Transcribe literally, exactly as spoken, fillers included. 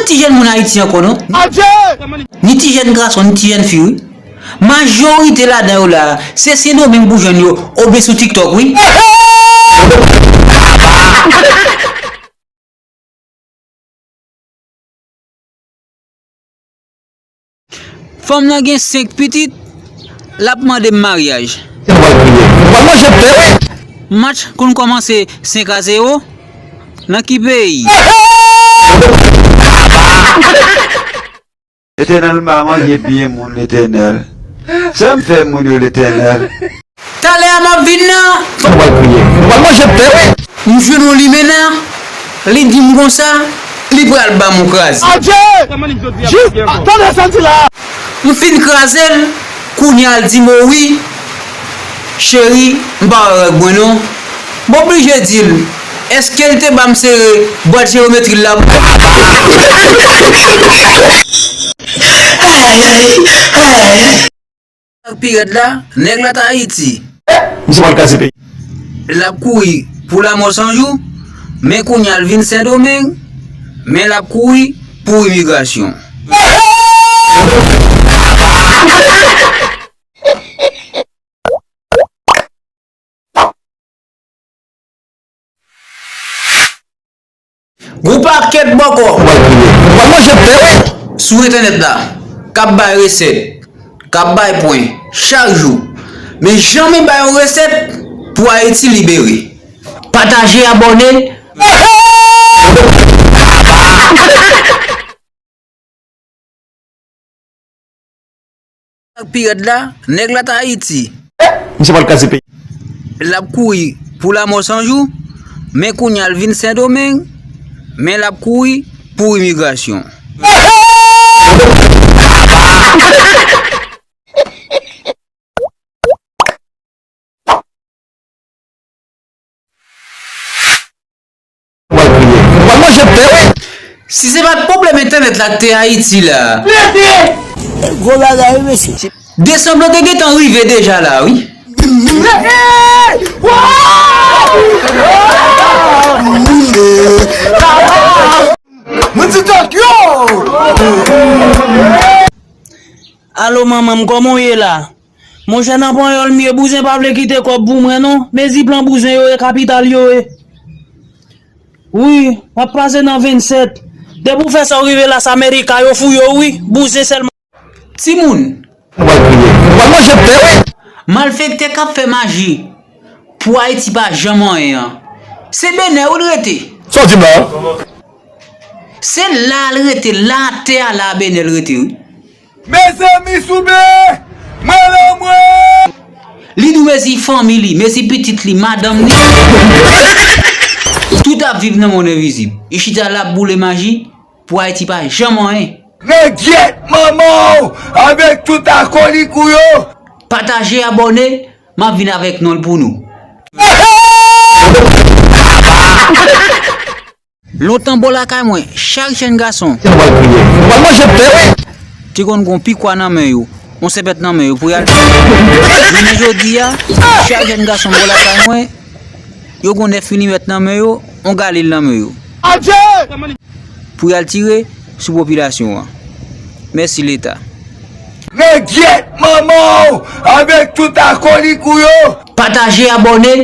Ti jèn moun Ayiti ankò non. Ni ti jèn gason, ni ti jèn fi wi. Majorite ladan yo la, se Sendomeng pou jwenn yo, oubyen sou TikTok wi. Fanm nan gen senk pitit, l ap mande m maryaj. Match konn kòmanse senk a zewo. Nan ki peyi? Letènèl, m pa manje byen moun, Letènèl. Sa m fè moun yo, Letènèl? Talè a m ap vin nan. Sa w pral kriye? Ou pral manje tè wi. M jwenn yon limena, li di m konsa, li pral ban m yon kraze. Adje! Jis, tande sa m di la. M fin kraze l, kounye a l di m o wi, cheri, m pa wè règ mwen non. M oblije di l, èske l te ban m sere bwat jewometri l la? Ay, ay, ay, ay. Pi rèd la, nèg la t Ayiti. Misye pral kraze peyi. L ap kouri pou lamò san jou, men kounye a l vin Sendomeng, men l ap kouri pou imigrasyon. Gwo pakèt bòkò. Ou pral kriye. Ou pral manje tè wi. Sou entènèt la, k ap bay resèt, k ap bay pwen chak jou. Men janmen bay yon resèt pou Ayiti libere. Pataje, abòne. Pi rèd la, nèg la t Ayiti. Misye pral kraze peyi. L ap kouri pou lamò san jou, men kounye a l vin Sendomeng, men l ap kouri pou imigrasyon. Ou pral kriye. Ou pral manje tè wi. Si se pa t pwoblèm entènèt la k te Ayiti la. Gwo bagay wi mesye. Desanm lan te gentan rive deja la wi. Mwen di Tokyo. Alo manman m, kòman w ye la? Monchè, nan panyòl m ye, bouzen pa vle kite kòb pou mwen non. Mezi plan bouzen yo ye, kapital yo ye. Wi, m ap pase nan vennsèt. Depi w fè sa w rive Las America, yo fouye w wi. Bouzen sèlman. Timoun. Ou pral kriye. Ou pral manje tè wi. Malfektè k ap fè maji pou Ayiti pa janm anyen an. Se Benè wi l rete. Sa w di m la? Se la l rete, la atè a la Benè l rete wi. Mezanmi soube, mwen lan mwen. Li dou mezi fanmi li, mezi pitit li, madanm li. Tout ap viv nan mond envizib. Li chita la ap boule maji pou Ayiti pa janm anyen. Nan gyèt manman w avèk tout akolik ou yo. Pataje, abòne, m ap vin avèk non l pou nou. Lontan bò lakay mwen, chak jèn gason. Ou pral kriye. Ou pral manje tè wi. Te konn gon pikwa nan men yo, yon sèpèt nan men yo pou y al. Jounen jodi a, chak jèn gason bò lakay mwen, yo gon nèf milimèt nan men yo, yon galil nan men yo. Adje! Pou y al tire sou popilasyon an. Mèsi Leta. Nan gyèt manman w avèk tout akolik ou yo. Pataje, abòne.